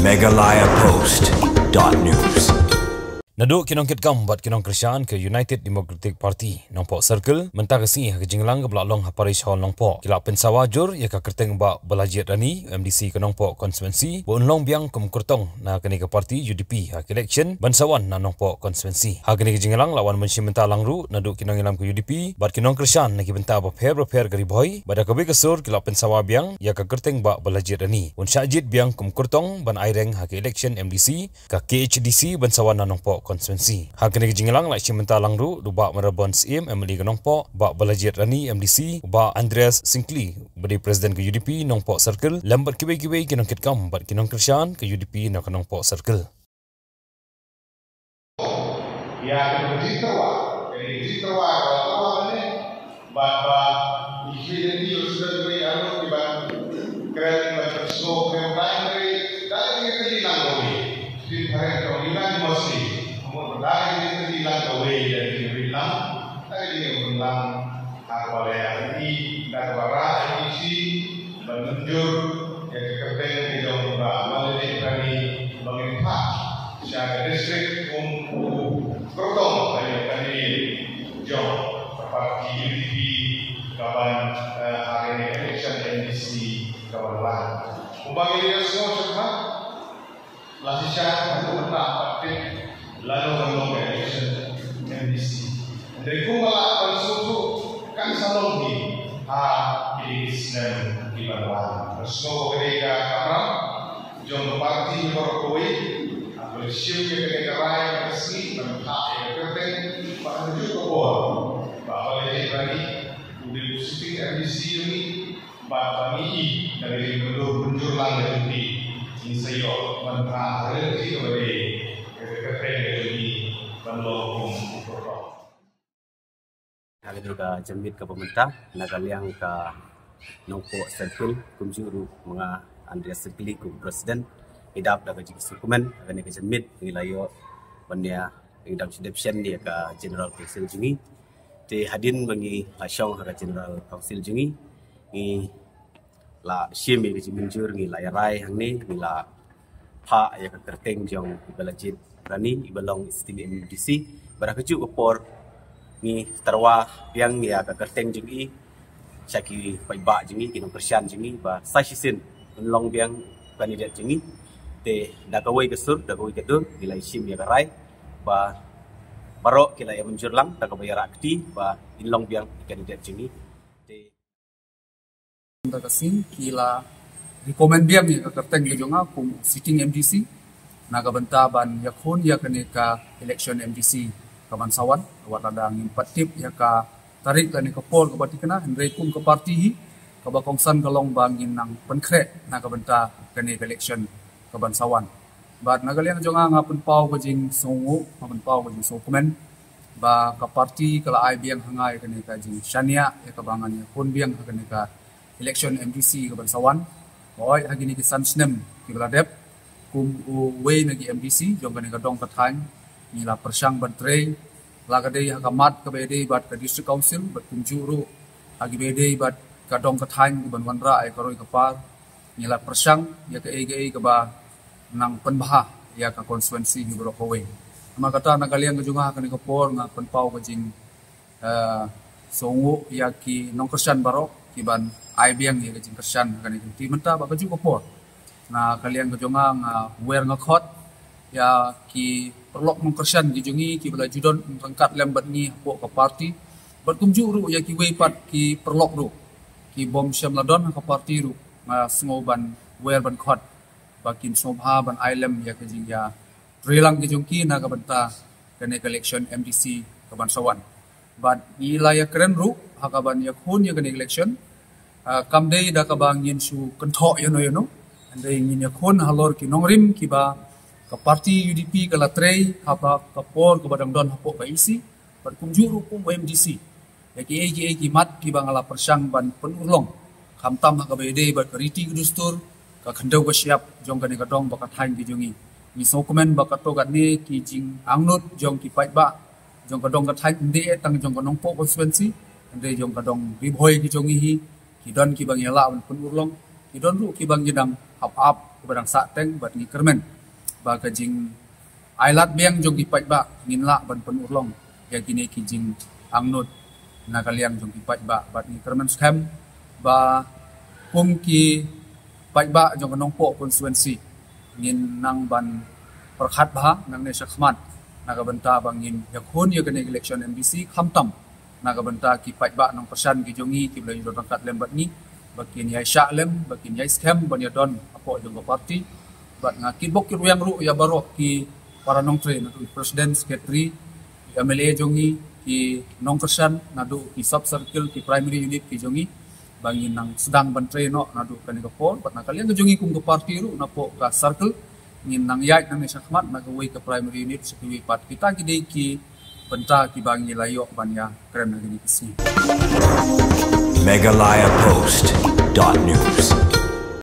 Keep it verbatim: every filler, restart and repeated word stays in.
Meghalaya Post dot news. Naduh ki nongkitkam bad ki nongkyrshan ka United Democratic Party Nongpoh Circle mynta ka sngi ha ka jingïalang kaba la long ha Parish Hall Nongpoh ki la pynsawa jur ïa ka kyrteng Bah Balajied Rani, MDC ka Nongpoh Constituency, ba un long biang kum kyrtong na kane ka party UDP ha ka election ban sa wan na Nongpoh Constituency. Ha kane ka jingïalang la wan mynshim bynta lang ruh naduh ki nongïalam ka UDP bad ki nongkyrshan na ki bynta bapher bapher ka Ri Bhoi, bad da kawei ka sur ki la pynsawa biang ïa ka kyrteng Bah Balajied Rani un shah jied biang kum kyrtong ban aireng ha ka election MDC ka KHADC ban sa wan na Nongpoh Constituency. Ha kane ka jingïalang la shim bynta lang ruh da u Bah Mayral Born Syiem, MLA ka Nongpoh, Bah Balajied Rani, MDC, Bah Andreas Syngkli ba dei President ka UDP Nongpoh Circle, lem bad kiwei kiwei ki nongkitkam bad ki nongkyrshan ka UDP na ka Nongpoh Circle. Ïa ka jingtyrwa, ka jingtyrwa, ka tyrwa ne, bad ba i khie lynti ïa u sdang wei arngut kiban kren, ban pynsngew kren, ban kren da ka jingkylli lang kawei. Phin phareng tong ina ni masi. Mut da ka jingkylli lang kawei da ka jingkylli lang, da ka jingkylli lang. Ha kaba leh ïa i da kaba rah ïa i shi ban mynjur ïa ka kyrteng ka jong Bah Balajied Rani ba ngin phah sha ka district kum u kyrtong ba ïa ka ni jong ka party UDP kaban, eh, ha ka election MDC kaban wan. Kumba ngi ïa sngew shakhmat la shisha ka mynta pat tip lano ban long ka election MDC. Hynrei kumba la ban sngewthuh kan sa long hi ha kine ki snem kiban wan. Ka sngew ka dei ka kamram jong ka party baroh kawei. Haba la shim ïa kane ka rai ka sngi ban phah ïa ka kyrteng, ba ha kajuh ka por Bah Balajied Rani u dei u sitting MDC jong ngi. Bad ba ngi i da ka jingmyndur mynjur lang ka jong ki, ngin sa ïoh ban phah ha ka lynti kaba dei ka kyrteng ka jong ki ban long kum u kyrtong. Ha kane ka janmiet kaba mynta na ka liang ka Nongpoh Circle kumjuh ruh ma nga Andreas Syngkli kum President, ngi dap da ka jingsngewkmen ha kane ka janmiet ngi la ïoh ban ïa dang shu dep shen ïa ka General Council jong ngi. Te hadien ba ngi la shong ha ka General Council jong ngi, ngi la shim ïa ka jingmynjur, ngi la ïa rai hangne, ngi la phah ïa ka kyrteng jong i Balajied Rani iba long sitting MDC. Bad ha kajuh ka por ngi tyrwa biang ïa ka kyrteng jong i sha ki paidbah jong ngi, ki nongkyrshan jong ngi ba sa shisien un long biang candidate jong ngi. Te da kawei ka sur, da kawei ka dur ngi la shim ïa ka rai ba baroh ki la ïa mynjur lang da kaba ïa rah kti ba in long biang candidate jong ngi. Te da ka sing ki la recommend biang ïa ka kyrteng ka jong nga kum sitting MDC na ka bynta ban ïakhun ïa kane ka election MDC kaban sa wan. Wat lada ngim pat tip ïa ka tarik lane ka por kaba thikna, hynrei kum ka party hi kaba kongsan ka long ba ngin nang pynkhreh na ka bynta kane ka election kaban sa wan. Bad na ka liang jong nga nga pynpaw ka jingsngewnguh, nga pynpaw ka jingsngewkmen ba ka party ka la ai biang ha nga ïa kane ka jingshaniah ïa kaba ngan ïakhun biang ha kane ka election MDC kaban sa wan. Ba hooid ha kine ki san snem kiba la dep kum uwei na ki MDC jong kane ka dong ka thaiñ ngi la pyrshang ban trei la ka dei ha ka mat kaba ïadei bad ka District Council bad kumjuh ruh ha kiba ïadei bad ka dong ka thaiñ kiban wanrah ïa ka roi ka par. Ngi la pyrshang ïa kaei kaei kaba nang pynbha ïa ka constituency hi baroh kawei. Namar kata na ka liang ka jong nga ha kane ka por nga pynpaw ka jing, eh, sngewnguh ïa ki nongkyrshan baroh kiban ai biang ïa ka jingkyrshan ha kane ka lynti mynta bad kajuh ka por. Na ka liang ka jong nga nga wer nga khot ïa ki paralok nongkyrshan ki jong ngi kiba la ju don ryngkat lem bad ngi hapoh ka party bad kumjuh ruh ïa kiwei pat ki paralok ruh ki bym shym la don ha ka party ruh, nga sngew ban wer ban khot ba kin sngewbha ban ai lem ïa ka jingïatreilang ka jong ki na ka bynta kane ka election MDC kaban sa wan. Bad ngi la ïakren ruh ha kaban ïakhun ïa kane ka election, ah, kam dei da kaba ngin shu kynthoh ïano ïano, hynrei ngin ïakhun halor ki nongrim kiba ka party UDP ka la trei haba ka por kaba dang don hapoh ka EC bad kumjuh ruh kum MDC. Ïa kiei kiei ki mat kiba nga la pyrshang ban pynurlong, khamtam ha kaba ïadei bad ka riti ka dustur, ka khyndew ka shyiap jong kane ka dong bad ka thaiñ ka jong ngi. Ngi sngewkmen ba katto katne ki jingangnud jong ki paidbah jong ka dong ka thaiñ ym dei eh tang jong ka Nongpoh constituency, hynrei jong ka dong Ri Bhoi ka jong ngi hi, ki don kiba ngi lah ban pynurlong, ki don ruh kiba ngi dang ap ap Ba dang sah teng bad ngi kyrmen ba ka jing ai lad biang jong ki paidbah ngin lah ban pynurlong ïa kine ki jingangnud na ka liang jong ki paidbah bad ngi kyrmen skhem ba kum ki paidbah jong ka Nongpoh constituency ngin nang ban pyrkhat bha nangne shakhmat na ka bynta ba ngin ïakhun ïa kane election M D C khamtam na ka bynta ki paidbah nongkyrshan ki jong ngi kiba la ïadon ryngkat lem bad ngi ba kin ïai shah lem ba kin ïai skhem ban ïadon hapoh jong ka party. Bad nga kitbok kitrwiang ruh ïa baroh ki para nongtrei naduh president, secretary, M L A jong ngi, ki nongkyrshan naduh ki sub circle, ki primary unit ki jong ngi ba ngin nang sdang ban trei noh naduh kane ka por. Bad na ka liang ka jong ngi kum ka party ruh napoh ka circle ngin nang ïaid nangne shakhmat na kawei ka primary unit sha kawei pat. Kita ki dei ki bynta kiba ngi la ïoh ban ïakren ha kine ki sngi. Meghalaya Post dot news.